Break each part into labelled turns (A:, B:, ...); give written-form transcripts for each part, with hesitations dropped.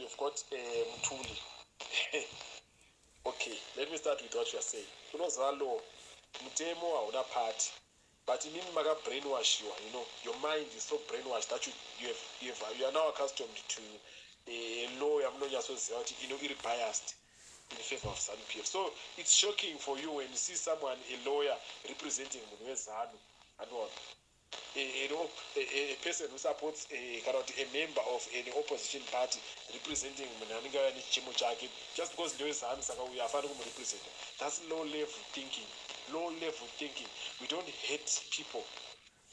A: You've got Mthuli. Okay, let me start with what you are saying. Unoziva law, mutemo hauna party, but imimi makabrainwashiwa. Your mind is so brainwashed that you are now accustomed to a law yamunonyatsoziva kuti ino iri biased in favor of ZANU PF. So it's shocking for you when you see someone, a lawyer, representing munhu weZANU, anoona a person who supports, kana kuti a member of an opposition party, representing munhu anenge auya nechichemo chake. Just because ndeweZANU, saka uyo hafaniri kumurepresenta. That's low level thinking, low level thinking. We don't hate people.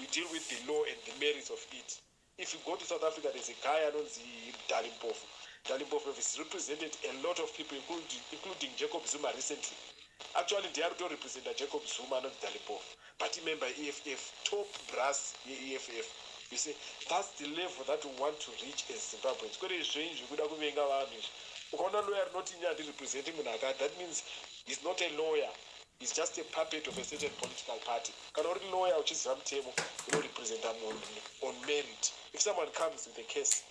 A: We deal with the law and the merits of it. If you go to South Africa, there's a guy anonzi Dali Mpofu. Dali Mpofu has represented a lot of people, including Jacob Zuma recently. Actually, ndiye ari kutorepresenta Jacob Zuma, anonzi Dali Mpofu, but imember ye-EFF, top brass ye-EFF. You see, that's the level that we want to reach as Zimbabweans, kwete zvenyu zvekuda kuvenga vanhu izvi. Ukaona lawyer rinoti ini handirepresenti munhu akati, that means he's not a lawyer, he's just a puppet of a certain political party. Kana uri lawyer uchiziva mutemo, unorepresenta munhu on merit. If someone comes with a case,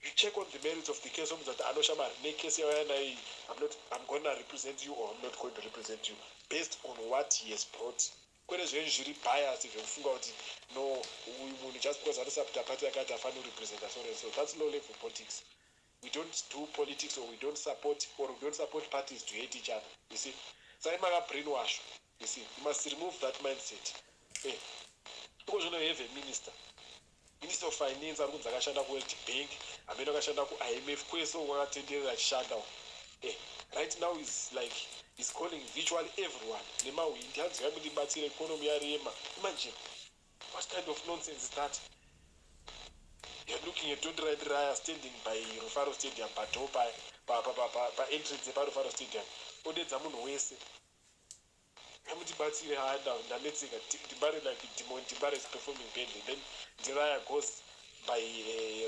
A: you check on the merits of the case, omudza kuti anoshamari necase yauya nayo iyi, I'm not, I'm gonna represent you or I'm not going to represent you, based on what he has brought, kwete zvenyu zviri bias zvekufunga kuti no, uyu munhu just because anosapota party yakati afaniri kurepresenta so and so. That's low level politics. We don't do politics or we don't support parties to hate each other, you see. Saka makabrainwash. You see, you must remove that mindset. Iko zvino you have a minister, Minister of Finance, ari kunzi akashanda kuWorld Bank, amene akashanda kuIMF, kwese uko akatenderera achishanda. Right now is like is calling virtually everyone nemahwindi, hanzi yamundibatsira, economy yarema. Imagine, what kind of nonsense is that? You're looking at Tonderai Ndiraya standing by Rufaro Stadium, padoor, paentrance yepaRufaro Stadium, odedza munhu wese, amutibatsire, ha, ndanetseka, Dembare, like Dembare is performing badly. Then Ndiraya goes by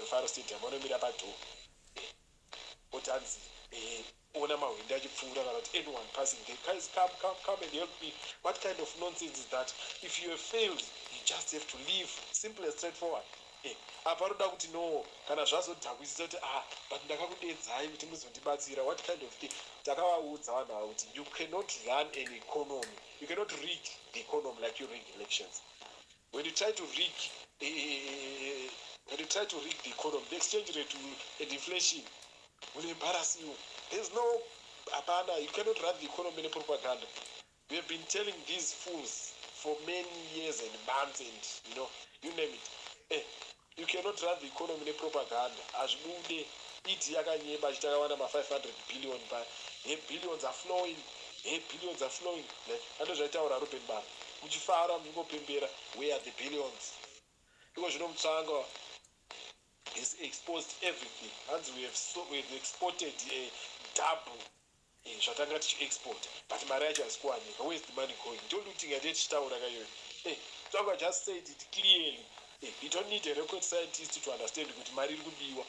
A: Rufaro Stadium, anomira padoor, oti hanzi ona mahwindi achipfuura kana kuti anyone passing there, "Guys, come, come, come and help me." What kind of nonsense is that? If you have failed, you just have to leave. Simple and straightforward. Apa roda kuti no, kana zvazodhakwisisa kuti ah, but ndakakudedzai kuti muzondibatsira. What kind of thing? Takavaudza vanhu ava kuti you cannot run an economy, you cannot rig the economy like you rig elections. When you try to rig the economy, the exchange rate will, and inflation will embarrass you. There's no, hapana, you cannot run the economy nepropaganda. We have been telling these fools for many years and months and you name it. You cannot run the economy nepropaganda, hazvibude. ED yakanyeba achiti akawana ma500 billion pa he, billions are flowing, he, billions are flowing, like andozvaitaura Ruben Bara, muchifara, muchingopembera. Where are the billions? Iko zvino Mutsvangwa has exposed everything. Hanzi we have exported double zvatanga tichiexport, but mari yacho haisi kuwanika. Where is the money going? Ndo looting yatee tichitaura kayoyo. Tsvangwa just said it clearly. You don't need a rocket scientist to understand kuti mari iri kubiwa.